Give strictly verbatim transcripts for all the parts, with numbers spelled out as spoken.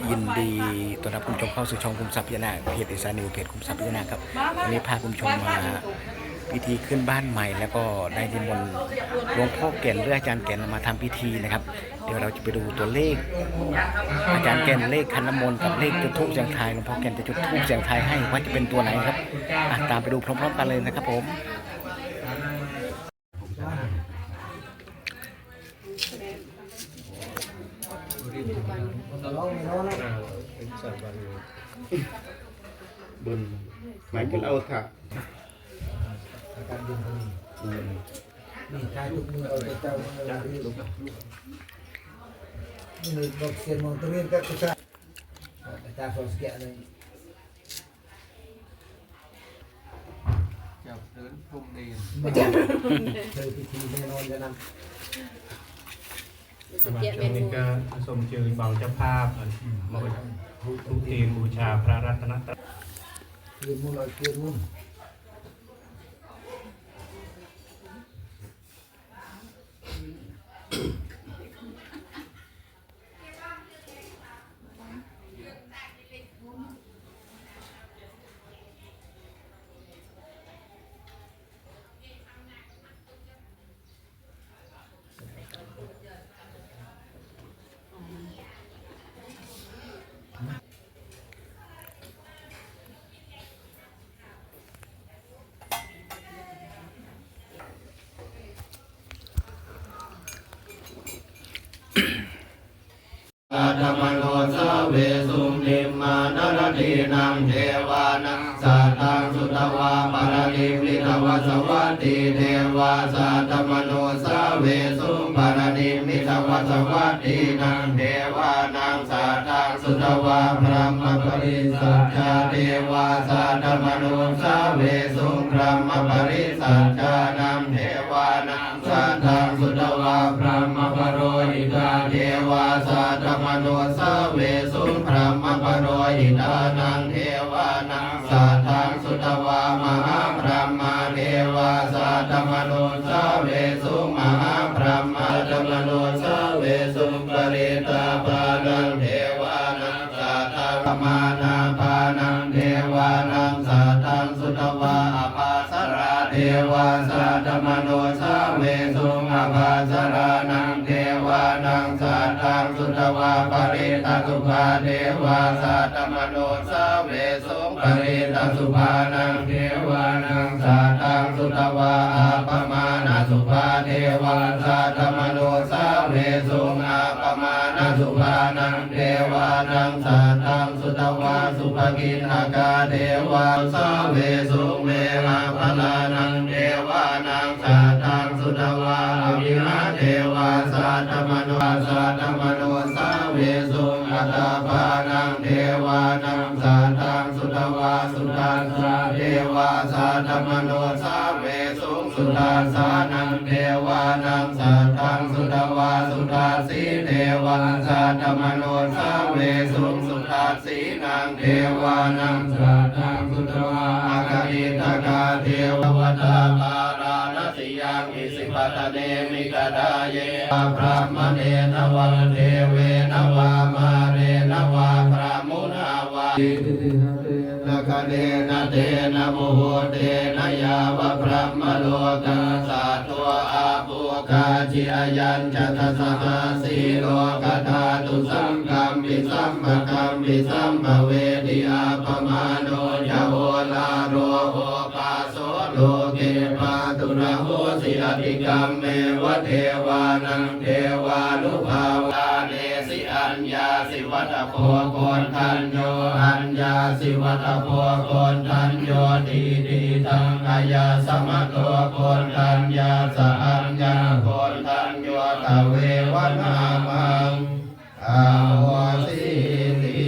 ยินดีต้อนรับคุณผู้ชมเข้าสู่ช่องคุมทรัพย์พญานาค เพจอีสานนิว เพจคุมทรัพย์พญานาคครับ วันนี้พาคุณผู้ชมมาพิธีขึ้นบ้านใหม่ แล้วก็ได้นิมนต์หลวงพ่อแก่นหรืออาจารย์แก่นมาทำพิธีนะครับ เดี๋ยวเราจะไปดูตัวเลข อาจารย์แก่นเลขขันน้ำมนต์กับเลขจุดธูปเสี่ยงทาย หลวงพ่อแก่นจะจุดธูปเสี่ยงทายให้ว่าจะเป็นตัวไหนครับ อ่ะ ตามไปดูพร้อมๆกันเลยนะครับผม บุญไม่เป็นเอาค่ะอืม นี่ใช้ทุกมือเอาแต่เจ้ามือนี่บอกเสียงมองตะเวนก็จะอาจารย์สอนสเกะเลย จับเดินพรมเดน เจอพิธีแน่นอนจะนำ สเกีย ช่วงนี้ก็สมชื่อเบาเจ้าภาพอ่ะทุกทีมบูชาพระรัตนตรัย เกียรติมุนเอาเกียรติมุน Saddamanussāvesuṃ. Nimmānaratinaṃ devānaṃ saddaṃ sutvā paranimmitavasavattī devā saddamanussāvesuṃ. Paranimmitavasavattīnaṃ devānaṃ saddaṃ sutvā brahmapārisajjā devā saddamanussāvesuṃ. Brahmapārisajjānaṃ devānaṃ saddaṃ sutvā brahmapurohitā devā saddamanussāvesuṃ. Brahmapurohitānaṃ devānaṃ saddaṃ sutvā mahābrahmā devā saddamanussāvesuṃ. Mahābrahmā saddamanussāvesuṃ. Parittābhānaṃ devānaṃ saddaṃ. Appammāṇabhānaṃ devānaṃ saddaṃ sutvā ābhassarā devā saddamanussāvesuṃ. Ābhassarānaṃ devānaṃ saddaṃ sutvā parittasubhā devā saddamanussāvesuṃ. Parittasubhānaṃ devānaṃ saddaṃ sutvā appamāṇasubhā devā saddamanussāvesuṃ. Appamāṇasubhānaṃ devānaṃ saddaṃ sutvā subhakiṇhakā devā saddamanussāvesuṃ. Vehapphalānaṃ devānaṃ saddaṃ sutvā avihā devā saddamanu saddamanussāvesuṃ. Atappānaṃ devānaṃ saddaṃ sutvā sudassā devā saddamanussāvesuṃ. Sudassānaṃ devānaṃ saddaṃ sutvā sudassī devā saddamanussāvesuṃ. Sudassīnaṃ devānaṃ saddaṃ sutvā akaniṭṭhakā devā bhagavato bhāraṇasiyaṃ isipatane migadāye brāhmaṇena vā devena vā mārena vā brahmunā vā itiha tena khaṇena tena muhuttena yāva brahmalokā saddo abbhuggacchi. Ayañca dasasahassī lokadhātu saṅkampi sampakampi sampavedhi. Appamāṇo ca oḷāro obhāso loke pāturahosi atikkammeva devānaṃ devānubhāvaṃ. Aññāsi vata bho koṇḍañño aññāsi vata bho koṇḍañño tividhaṃ āyasmato koṇḍaññassa aññākoṇḍañño tveva nāmaṃ ahosīti.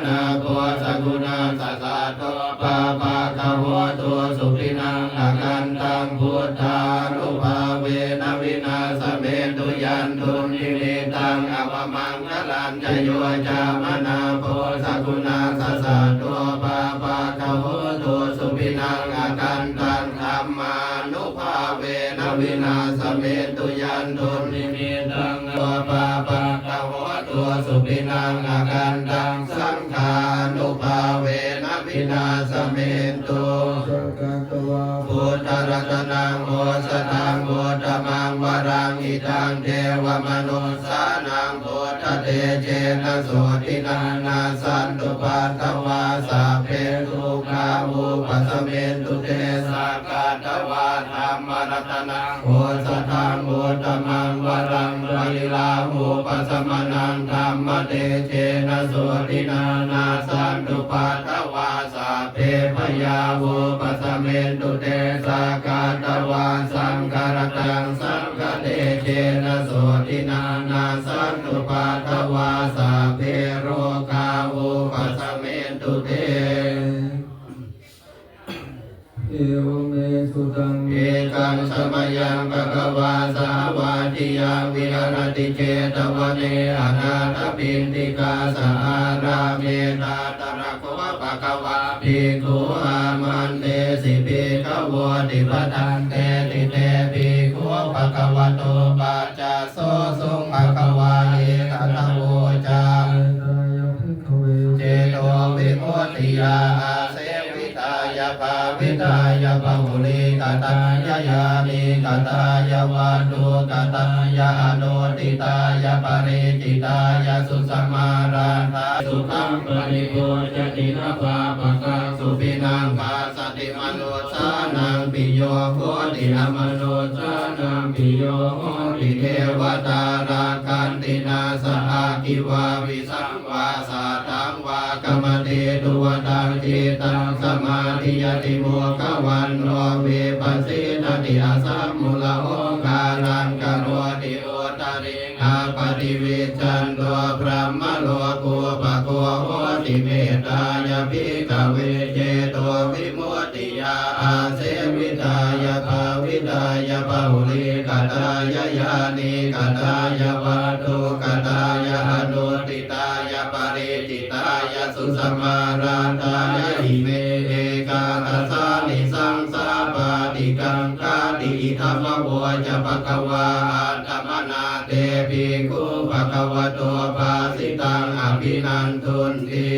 Nātho sakuṇassa saddo pāpaggaho dussupinaṃ akantaṃ buddhānubhāvena vināsamentu. Yandunnimittaṃ avamaṅgalañca yo cāmanāpo sakuṇassa saddo pāpaggaho dussupinaṃ akantaṃ dhammānubhāvena vināsamentu. Yandunnimittaṃ pāpaggaho sukhino supinaṃ akantaṃ saṅghānubhāvena vināsamentu. Sakkatvā buddharatanaṃ osathaṃ uttamaṃ varaṃ hitaṃ devamanussānaṃ buddhatejena sotthinā nassantupaddavā sabbe dukkhā vūpasamentu te. Sakkatvā dhammaratanaṃ osathaṃ uttamaṃ varaṃ pariḷāhūpasamanaṃ dhammatejena sotthinā nassantupaddavā sabbe bhayā vūpasamentu te. Sakkatvā saṅgharatanaṃ saṅghatejena sotthinā nassantupaddavā sabbe rogā vūpasamentu te. Evamme sutaṃ. Ekaṃ samayaṃ bhagavā sāvatthiyaṃ viharati jetavane anāthapiṇḍikassa ārāme. Tatra kho bhagavā bhikkhū āmantesi bhikkhavoti. Bhadanteti te bhikkhū bhagavato paccassosuṃ. Bhagavā etadavoca. Cetovimuttiya āsevitāya bhāvitāya bahulīkatāya yānīkatāya vatthukatāya anuṭṭhitāya paricitāya susamāraddhāya sukhaṃ paṭibujjhati na pāpakaṃ supinaṃ passati. Manussānaṃ piyo hoti amanussānaṃ piyo hoti. Devatā rakkhanti nāssa aggi vā visaṃ vā satthaṃ vā kamati tuvaṭaṃ cittaṃ samādhiyati mukhavaṇṇo vippasīdati asammūḷho kālaṃ karoti uttariṃ appaṭivijjhanto brahmalokūpago hoti. Mettāya bhikkhave cetovimuttiya āsevitāya bhāvitāya bahulīkatāya yānīkatāya vatthukatāya anuṭṭhitāya paricitāya susamāraddhāya ime ekādasānisaṃsā pāṭikaṅkhāti. Idamavoca bhagavā. Attamanā te bhikkhū bhagavato bhāsitaṃ abhinandunti.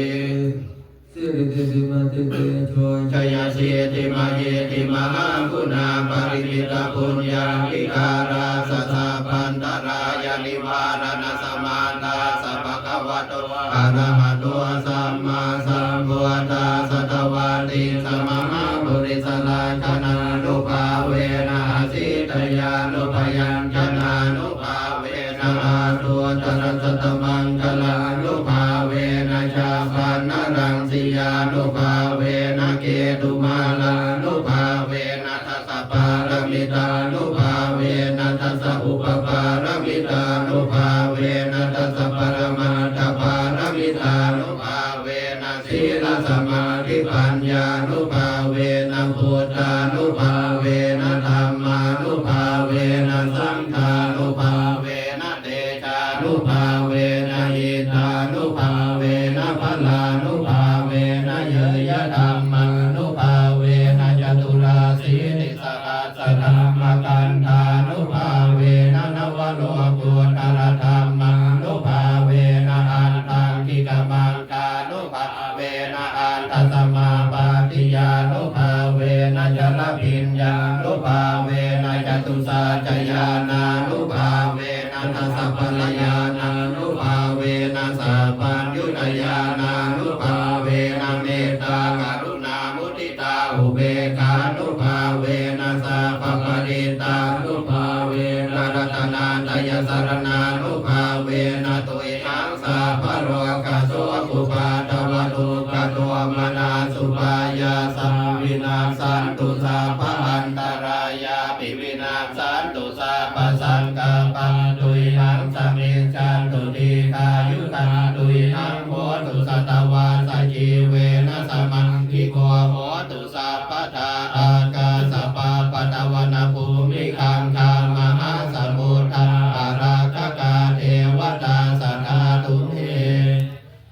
Siridhitimatitejojayasiddhimahiddhimahāguṇāparimita puññādhikārassa sabbantarāyanivāraṇasamatthassa bhagavato arahato sammāsambuddhassa dvattiṃsamahāpurisalakkhaṇānubhāvena asītyānubyañjanānubhāvena aṭṭhuttarasatamaṅgalānubhāvena chabbaṇṇaraṃsiyānubhāvena ketumālānubhāvena dasapāramitānubhāvena dasaupapāramitānubhāvena dasaparamatthapāramitānubhāvena sīlasamādhipaññānubhāvena buddhānubhāvena dhammānubhāvena saṅghānubhāvena tejānubhāvena iddhānubhāvena balānubhāvena ñeyyadhammānubhāvena caturāsītisahassadhammakkhandhānubhāvena navalokuttaradhammānubhāvena aṭṭhaṅgikamaggānubhāvena aṭṭhasamāpattiyānubhāvena chaḷabhiññānubhāvena catusaccañāṇānubhāvena dasabalañāṇānubhāvena sabbaññutañāṇānubhāvena mettākaruṇāmuditāupekkhānubhāvena sabbaparittānubhāvena ratanattayasaraṇānubhāvena tuyhaṃ sabbarogasokupaddavadukkhadomanassupāyāsā vinassantu, sabbaantarāyāpi vinassantu, sabbasaṅkappā tuyhaṃ samijjhantu, dīghāyutā tuyhaṃ hotu, satavassajīvena samaṅgiko hotu sabbadā. Ākāsapabbatavanabhūmigaṅgāmahāsamuddā ārakkhakā devatā sadā tumhe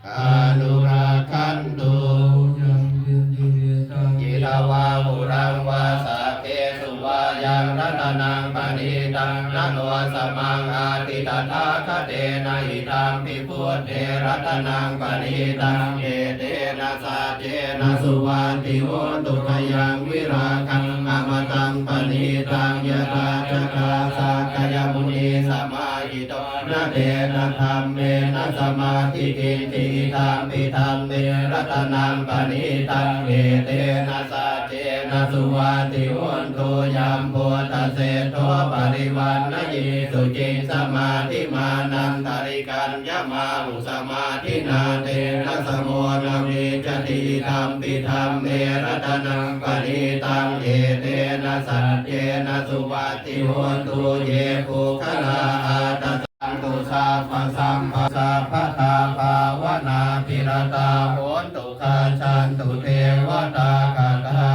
anurakkhantu. Idha vā huraṃ vā saggesu vā yaṃ ratanaṃ paṇītaṃ na no samaṃ atthi tathāgatena, idampi buddhe ratanaṃ paṇītaṃ, etena saccena suvatthi hotu. Khayaṃ virāgaṃ amataṃ paṇītaṃ, yadajjhagā sakyamunī samāhito, na tena dhammena samatthi kiñci, idampi dhamme ratanaṃ paṇītaṃ, etena saccena suvatthi hotu. Yambuddhaseṭṭho parivaṇṇayī suciṃ, samādhimānantarikaññamāhu, samādhinā tena samo na vijjati, idampi dhamme ratanaṃ paṇītaṃ, etena saccena suvatthi hotu. Ye puggalā aṭṭhaṃsu sabbasampattā, sabbadā bhāvanābhiratā hontu, gacchantu devatāgatā.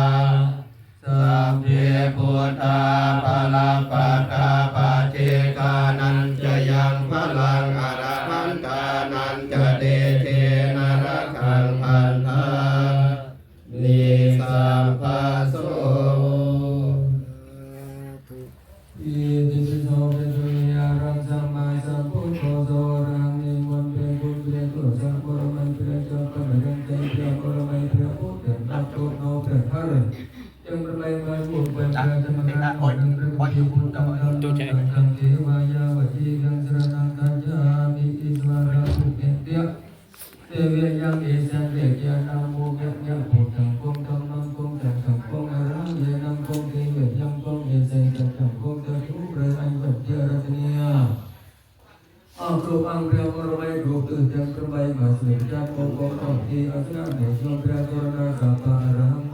Sabbe buddhā balappattā, paccekānañca yaṃ balaṃ, arahantānañca tejena, rakkhaṃ bandhāmi sabbaso. Itipi so bhikkhave arahaṃ sammāsambuddho so arahaṃ. นิมนต์เป็นบุญเป็นกุศล พระบารมีพระเจ้า พระนารายณ์ พระบารมีพระพุทธ พระพุทธ พระธรรม พระสงฆ์ จงประทานบุญเป็นพระธรรม พระพุทธ พระธรรม พระสงฆ์ เทวายาวจีกังสรณังคัจฉามิ อิสวะระภูเมเตีย Deveyaṃ esaṃ veyyānaṃ mukhyaṃ buddhaṃ, buddhaṃ dhammaṃ buddhaṃ saṅghaṃ, arahaṃ esaṃ buddhe veyyāṃ buddhe saṅghaṃ, buddhaṃ dhammaṃ saṅghaṃ. เอารูปอังพระบรมรูปตื่นเต็มพระใบมาเสด็จจากองค์กรที่อาสนะในช่วงพระกรณาสาปะ arahaṃ